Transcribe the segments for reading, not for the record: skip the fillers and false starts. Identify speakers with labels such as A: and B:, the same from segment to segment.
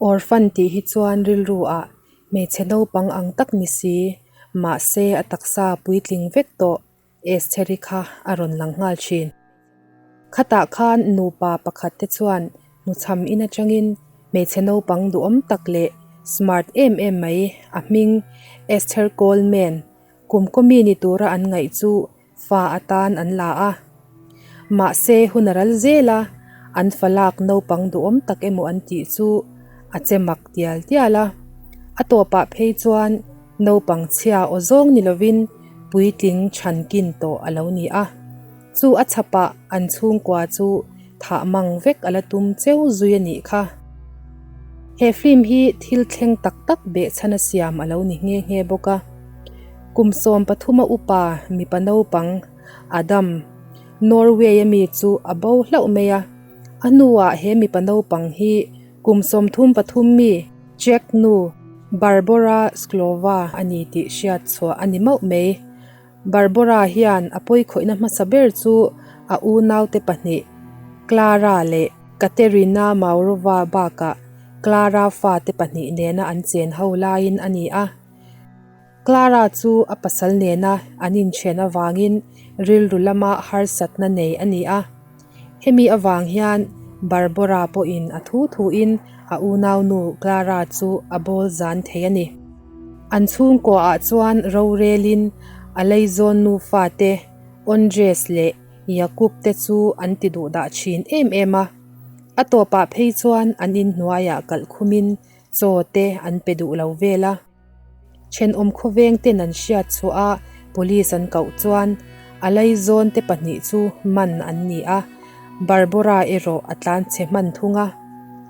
A: Orphan tih hi chuan rilru ah hmeichhe naupang ang tak ni si, mahse a taksa puitling vek tawh Estheri kha a rawn lang nghal thin. Khatah khan nupa pakhat te chuan hnuchham in atangin hmeichhe naupang duhawm tak leh smart em em mai a hming Esther Coleman kumkawmi ni tura an ngaih chu fa atan an la a. Mahse hun a ral zel a, an fa lak naupang duhawm tak emaw an tih chu a che mak tial tial a. A tawpah phei chuan naupang chhia aw zawng ni lovin puitling chhankin tawh a lo ni a. Chu a chhapah an chhungkua chu thah mang vek a la tum cheu zui a nih kha. He film hi thil thleng tak tak behchhan a siam a lo ni nghe nghe bawk a. Kum 13 a upa mipa naupang Adam, Norway a mi chu a bo hlauh mai a. A hnuah he mipa naupang hi kum 33 mi Czech nu Barbora Sklova a ni tih hriat chhuah a ni mauh mai. Barbora hian a pawikhawihna hmasa ber chu a unaute pahnih Klara leh Katerina Maurova bakah Klara fate pahnih nena an chen ho laiin a ni a. Klara chu a pasal nena an inthen avangin rilru lama harsatna nei a ni a. Hemi avang hian Barbora pawhin a thu thuin a unaunu Klara chu a bawl zan thei a ni. An chhungkuaah chuan rorelin a leizawn nufate Ondres leh Jakub te chu an ti duh dah thin em em a. A tawpah phei chuan an inhnuaiah kalh khumin chaw te an pe duh lo vel a. Thenawm khawveng ten an hriat chhuah a, police an koh chuan a laizawn te pahnih chu man an ni a, Barbora erawh a tlan chhe hman thung a.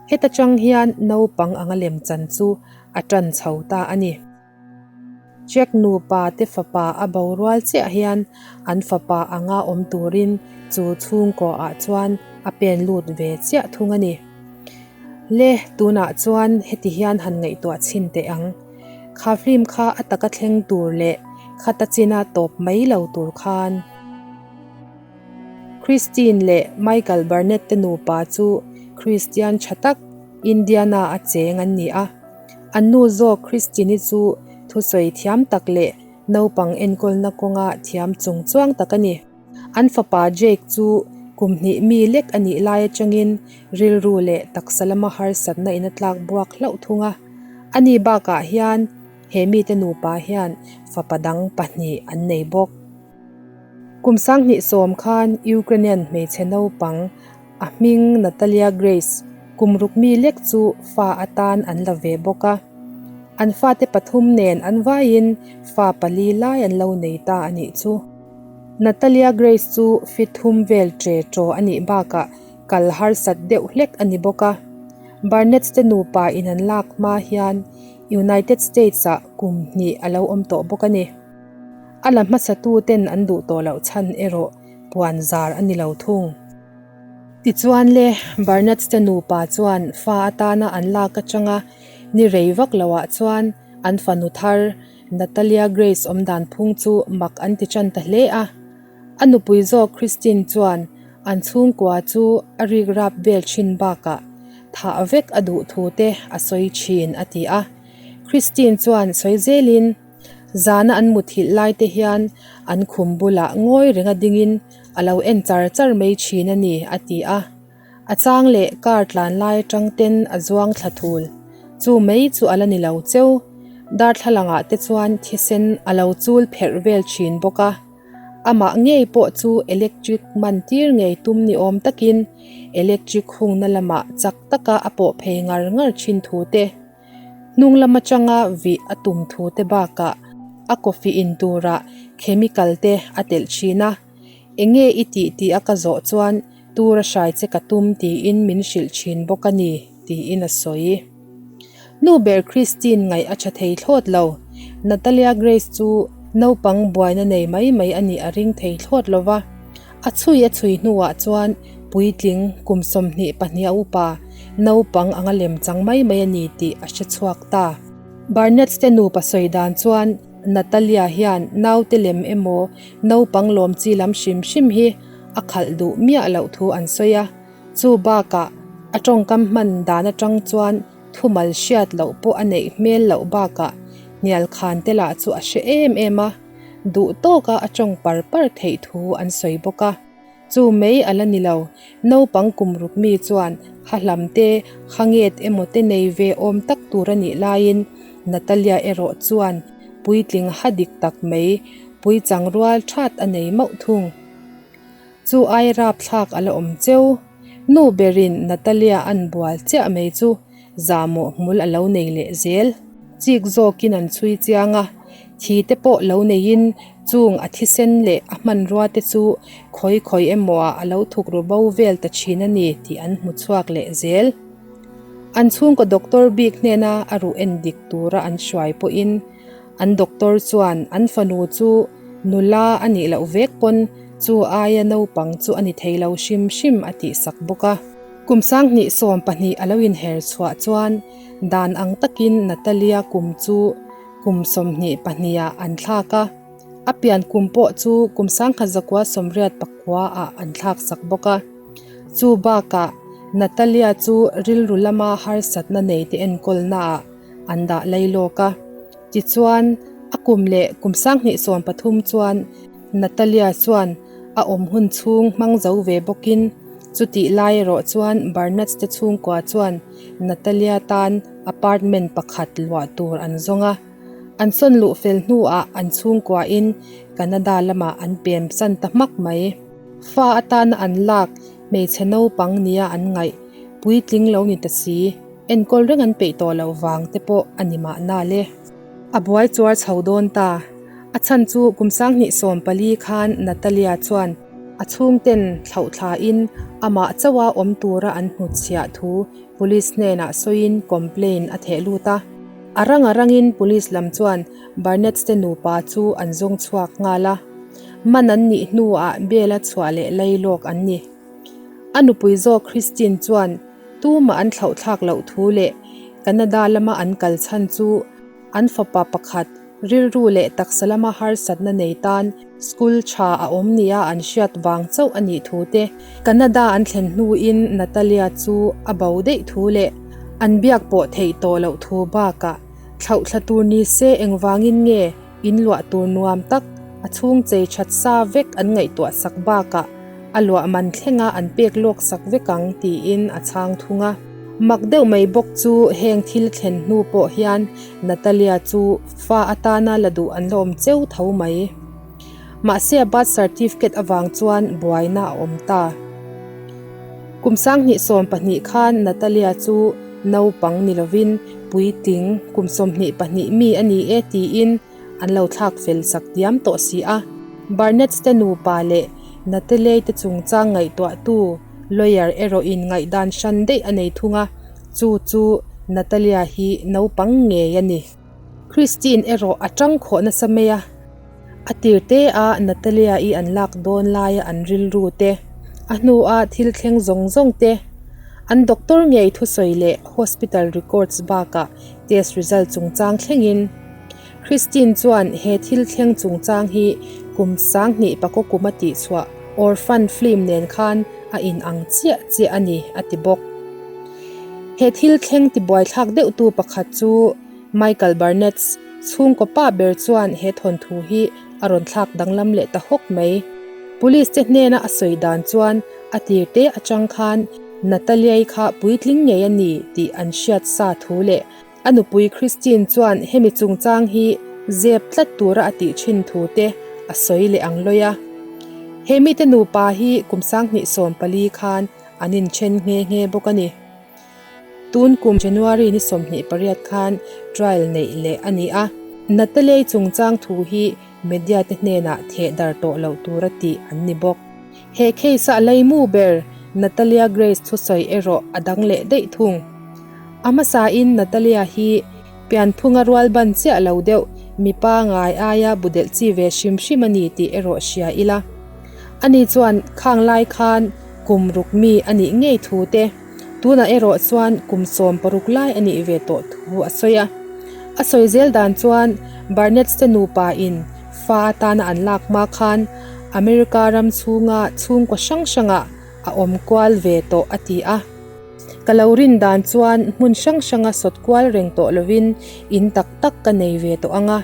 A: Heta tang hian naupang anga lem chan chu a tan chho ta a ni. Jack nupa te fapa a bo rual chiah hian an fapa anga awm turin chu chhungkaw ah chuan a pen lut ve chiah thung a ni. Le, tunah chuan heti hian han ngaihtuah chhin teh ang. Kha film kha a taka thleng tur leh khata china tawp mai lo tur khan. Christine leh Michael Barnett te nupa chu Kristian tha tak Indiana a cheng an ni a. An nu zawk Christine-i chu thusawi thiam tak leh naupang enkawlna kawnga thiam chung chuang tak a ni. An fapa Jake chu kum hnih mi lek a nih lai atangin rilru leh taksa lama harsatna in a tlak buak hlauh thung a. Ani bakah hian he mite nupa hian fapa dang pahnih an nei bawk. Kum 2010 khan Ukrainian hmeichhe naupang a hming Natalia Grace kum ruk mi lek chu fa atan an la ve bawk a. An fate pathum nen an vaiin fa pali lai an lo nei ta a nih chu. Natalia Grace chu fit thum vel tre chaw a nih bakah kal harsat deuh hlek a ni bawk a. Barnetts te nupa in an lak hma hian United States ah kum hnih a lo awm tawh bawk a ni. A la hmasatu ten an duh tawh loh chhan erawh puan zar a ni lo thung. Tichuan le, Barnetts te nupa chuan fa atana an lak atanga ni rei vak loah chuan an fanu thar Natalia Grace awmdan phung chu mak an ti tan ta hle a. A nupui zawk Christine chuan an chhungkua chu a rik rap vel thin bakah thah vek a duh thu te a sawi thin a ti a. Christine chuan sawi zelin zana an muthilh lai te hian an khum bulah ngawi renga dingin a lo en char char mai thin a ni a ti a. A chang leh car tlan lai atang ten a zuang thla thul. Chu mai chu a la ni lo cheu. Darthlalangah te chuan thisen a lo chul pherh vel thin bawk a. Amah ngei pawh chu electric man tir ngei tum ni awm takin electric hungna lamah chak taka a pawh phei ngar ngar thin thu te, hnung lam atanga vih a tum thu te bakah a coffee in turah chemical te a telh thin a. Enge i tih tih a ka zawh chuan tur a hrai che ka tum tiin min hrilh thin bawk a ni, tiin a sawi. Nu ber Christine ngaih a tha thei thlawt lo. Natalia Grace chu naupang buaina nei mai mai a nih a ring thei thlawt lo va. A chhui a chhui hnuah chuan puitling kum 22 a upa naupang anga lem chang mai mai a ni tih a hre chhuak ta. Barnetts te nupa sawi dan chuan Natalia hian naute lem emaw naupang lawm chi lam hrim hrim hi a khalh duh miah loh thu an sawi a. Chu bakah a tawngkam hman dan atang chuan Thumal hriat loh pawh a neih hmel loh bakah hnial khan te lah chu a hre em em a, duh tawka a tawng par par theih thu an sawi bawk a. Chu mai a la ni lo, naupang kum ruk mi chuan ha hlam te, ha nget emaw te nei ve awm tak tur a nih laiin Natalia erawh chuan puitling ha dik tak mai puichang rual that a nei mauh thung. Chu ai rapthlak a la awm cheu. Nu berin Natalia an bual chiah mai chu zahmawh hmul a lo nei leh zel. Chik zawkin an chhui chiang a, thi te pawh lo neiin chung a thisen leh a hmanrua te chu khawi khawi emaw ah a lo thuk ru bo vel ta thin a ni tih an hmu chhuak leh zel. An chhungkaw doctor bik hnena a ruh en dik tura an hruai pawhin An doctor chuan an fanu chu nula a nih loh vek pawn chu aia naupang chu a ni thei lo hrim hrim a tih sak bawk a. Kum 2012 a lo inher chhuah chuan dan ang takin Natalia kum chu kum 22 ah an thlak a, a pian kum pawh chu kum 1989 ah an thlak sak bawk a. Chu bakah Natalia chu rilru lama harsatna neite enkawlnaah an dah lei lawk a. Tichuan, a kum leh kum 2013 chuan Natalia chuan a awm hun chhung hmang zo ve bawkin, chutih lai erawh chuan Barnatz te chhungkua chuan Natalia tan apartment pakhat luah tur an zawng a. An sawn luh fel hnuah an chhungkuain Canada lamah an pem san ta hmak mai. Fa atana an lak hmeichhe naupang nia an ngaih puitling lo ni ta si. Enkawl reng an peih tawh loh vang te pawh a ni mahna le. A buai chuar chho dawn ta. A chhan chu kum 2014 khan Natalia chuan a chhungten thlauhthlain amah chauha awm tura an hnutchhiah thu police hnenah sawiin complaint a theh lut a. A rang a rangin police lam chuan Barnetts te nupa chu an zawng chhuak nghal a. Man an nih hnuah bail a chhuah leh lailawk an ni. A nupui zawk Christine chuan Tumah an thlauhthlak loh thu leh Canada lama an kal chhan chu an fapa pakhat rilru leh taksa lama harsatna nei tan school tha a awm nia an hriat vang chauh a nih thu te, Canada an thlen hnuin Natalia chu a bo daih thu leh an biak pawh theih tawh loh thu bakah thlauhthla tur ni se engvangin nge In luah tur nuam tak, a chhung chei that sa vek an ngaihtuah sak bakah a luah man thlenga an pek lawk sak vek ang tiin a chhang thung a. Mak deuh mai bawk chu heng thil thlen hnu pawh hian Natalia chu fa atana la duh an la awm cheu tho mai. Mahse a birth certificate avang chuan buaina a awm ta. Kum 2012 khan Natalia chu naupang ni lovin puitling kum 22 mi a ni e tiin an lo thlak fel sak diam tawh si a. Barnetts te nupa leh Natalie te chungchang ngaihtuahtu lawyer erawhin ngaihdan hran daih a nei thung a, chu chu Natalia hi naupang ngei a ni. Christine erawh a tang khawh nasa mai a. A tir te a Natalia-i an lak dawn laia an rilru te, a hnua thil thleng zawng zawng te, an doctor ngei thusawi leh hospital records bakah test result chungchang thlengin Christine chuan he thil thleng chungchang hi kum 2009 kum a tihchhuah Orphan film nen khan a inang chiah chiah a ni a ti bawk. He thil thleng tibuaithlak deuhtu pakhat chu Michael Barnetts chhungkaw pa ber chuan he thawnthu hi a rawn thlak danglam leh ta hawk mai. Police te hnena a sawi dan chuan a tir te atang khan Natalia-i kha puitling ngei a ni tih an hriat sa thu leh a nupui Christine chuan hemi chungchang hi zep tlat tura a tih thin thu te a sawi leh ang lawi a. He mite nupa hi kum 2014 khan an inthen nghe nghe bawk a ni. Tun kum January ni 28 khan trial neih leh a ni a, Natalie chungchang thu hi media te hnenah theh dar tawh loh tura tih an ni bawk. He case a leimu ber Natalia Grace thusawi erawh a dang leh daih thung. A hmasain Natalia hi pianphunga rual ban chiah lo deuh mipa ngai aia bu delh chi ve hrim hrim a ni tih erawh hria ila. Ani chuan khang lai khan kum ruk mi a nih ngei thu te, Tunah erawh chuan kum 16 lai a nih ve tawh thu a sawi a. A sawi zel dan chuan Barnetts te nupa in fa atana an lak hma khan America ram chhunga chhungkaw hrang hrangah a awm kual ve tawh a ti a. Ka lo rin dan chuan hmun hrang hranga sawt kual reng tawh lovin in tak tak ka nei ve tawh ang a,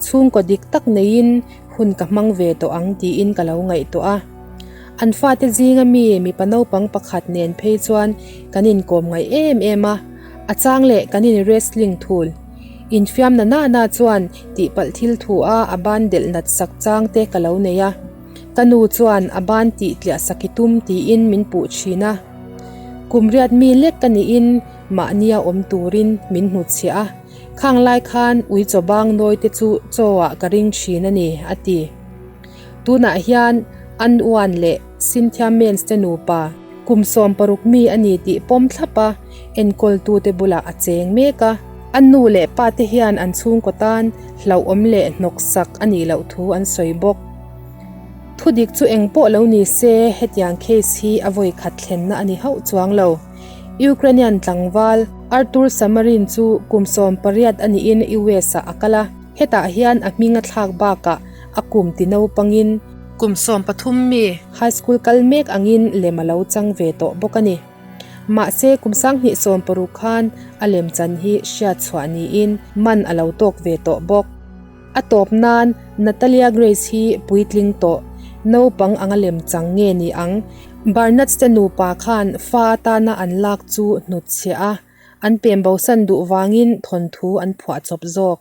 A: chhungkaw dik tak neiin hun ka hmang ve tawh ang tiin ka lo ngaihtuah a. An fate zinga mi mipa naupang pakhat nen phei chuan kan inkawm ngaih em em a, a chang leh kan in wrestling thul. Infiam na na na chuan tihpalh thil thu a a ban delh nat sak chang te ka lo nei a. Ka nu chuan a ban tih tliah sak i tum tiin min puh thin a. Kum riat mi lek ka niin mahnia awm turin min hnutchhiah a, khang lai khan ui chaw bang nawi te chu chaw ah ka ring thin a ni, a ti. Tunah hian An Uan leh Cynthia Mens te nupa kum 16 mi a ni tih pawm thlap a, enkawltute bulah a cheng mek a. A nu leh pa te hian an chhungkaw tan hlauhawm leh hnawksak a nih loh thu an sawi bawk. Thudik chu eng pawh lo ni se, hetiang case hi a vawi khat thlenna a ni hauh chuang lo. Ukrainian tlangval Artur Samarin chu kum 18 a niin US-ah a kal a, hetah hian a hming a thlak bakah a kum ti naupangin kum 13 mi high school kal mek angin lem a lo chang ve tawh bawk a ni. Mahse kum 2016 khan a lemchan hi hriat chhuah niin man a lo tawk ve tawh bawk. A tawp nan Natalia Grace hi puitling tawh naupang anga lemchang nge ni ang? Barnatz te nupa khan fa atana an lak chu hnutchhiah a, an pem bosan duh vangin thawnthu an phuah chawp zawk.